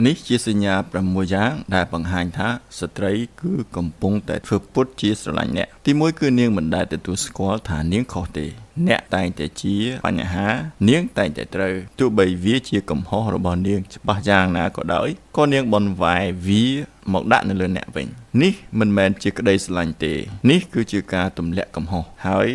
នេះជាសញ្ញា6យ៉ាងដែលបង្ហាញថាស្ត្រីគឺកំពុងតែធ្វើពុតជាស្រឡាញ់អ្នកទីមួយគឺនាងមិនដែលទទួលស្គាល់ថានាងខុសទេអ្នកតែងតែជាបញ្ហានាងតែងតែត្រូវទោះបីវាជាកំហុសរបស់នាងច្បាស់យ៉ាងណាក៏ដោយក៏នាងបន្វែវាមកដាក់នៅលើអ្នកវិញនេះមិនមែនជាក្តីស្រឡាញ់ទេនេះគឺជាការទម្លាក់កំហុសហើយ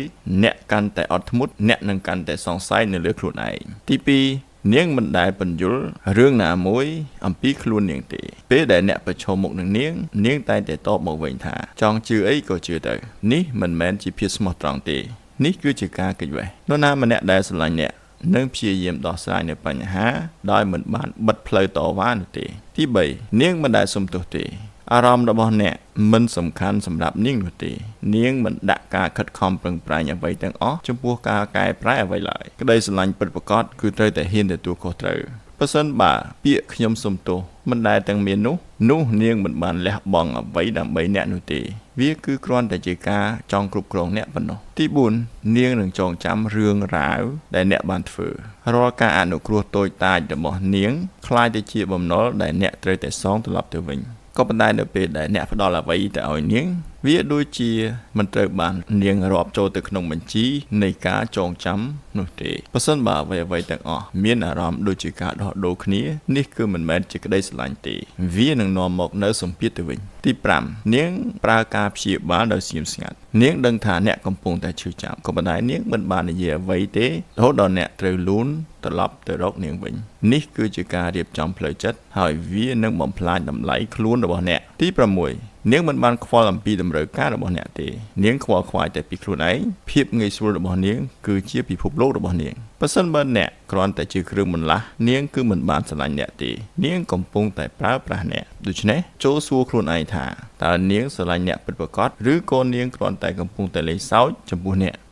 អ្នកកាន់តែអត់ធ្មត់អ្នកនឹងកាន់តែសង្ស័យនៅលើខ្លួនឯងទី2នាងមិនដែលពន្យល់រឿងណាមួយអំពីខ្លួននាងទេពេលដែលអ្នកប្រឈមមុខនឹងនាងនាងតែងតែតបមកវិញថាចង់ជឿអីក៏ជឿទៅនេះមិនមែនជាភាពស្មោះត្រង់ទេនេះគឺជាការគេចវេះនរណាម្នាក់ដែលស្រឡាញ់អ្នកនឹងព្យាយាមដោះស្រាយនៅបញ្ហាដោយមិនបានបិទផ្លូវតវ៉ានោះទេទី3នាងមិនដែលសុំទោសទេអារម្មណ៍របស់អ្នកមិនសំខាន់សម្រាប់នាងនោះទេនាងមិនដាក់ការខិតខំប្រឹងប្រែងអ្វីទាំងអស់ចំពោះការកែប្រែអ្វីឡើយក្តីស្រឡាញ់ពិតប្រាកដគឺត្រូវតែហ៊ានទទួលខុសត្រូវប្រសិនបើពាក្យខ្ញុំសុំទោសមិនដែលទាំងមាននោះនោះនាងមិនបានលះបង់អ្វីដើម្បីអ្នកនោះទេវាគឺគ្រាន់តែជាការចង់គ្រប់គ្រងអ្នកប៉ុណ្ណោះទី4នាងនឹងចងចាំរឿងរ៉ាវដែលអ្នកបានធ្វើរាល់ការអនុគ្រោះតូចតាចរបស់នាងក្លាយទៅជាបំណុលដែលអ្នកត្រូវតែសងត្រឡប់ទៅវិញក៏ប៉ុន្តែនៅពេលដែលអ្នកផ្ដល់អ្វីទៅឲ្យនាងវាដូចជាមិនត្រូវបាននាងរាប់ចូលទៅក្នុងបញ្ជីនៃការចងចាំនោះទេប្រសិនបើអ្វីអ្វីទាំងអស់មានអារម្មណ៍ដូចជាការដោះដូរគ្នានេះគឺមិនមែនជាក្តីស្រឡាញ់ទេវានឹងនាំមកនូវសម្ពាធទៅវិញទី5នាងប្រើការព្យាបាលដោយស្ងៀមស្ងាត់នាងដឹងថាអ្នកកំពុងតែឈឺចាប់ក៏ប៉ុន្តែនាងមិនបាននិយាយអ្វីទេរហូតដល់អ្នកត្រូវលូនត្រឡប់ទៅរកនាងវិញនេះគឺជាការរៀបចំផ្លូវចិត្តហើយវានឹងបំផ្លាញតម្លៃខ្លួនរបស់អ្នកទី6នាងមិនបានខ្វល់អំពីតម្រូវការរបស់អ្នកទេនាងខ្វល់ខ្វាយតែពីខ្លួនឯងភាពងាយស្រួលរបស់នាងគឺជាពិភពលោករបស់នាងប្រសិនបើអ្នកគ្រាន់តែជាគ្រឿងបន្លាស់នាងគឺមិនបានស្រឡាញ់អ្នកទេនាងកំពុងតែប្រើប្រាស់អ្នកដូច្នេះចូលសួរខ្លួនឯងថាតើនាងស្រឡាញ់អ្នកពិតប្រាកដឬក៏នាងគ្រាន់តែកំពុងតែលេងសើចចំពោះអ្នក។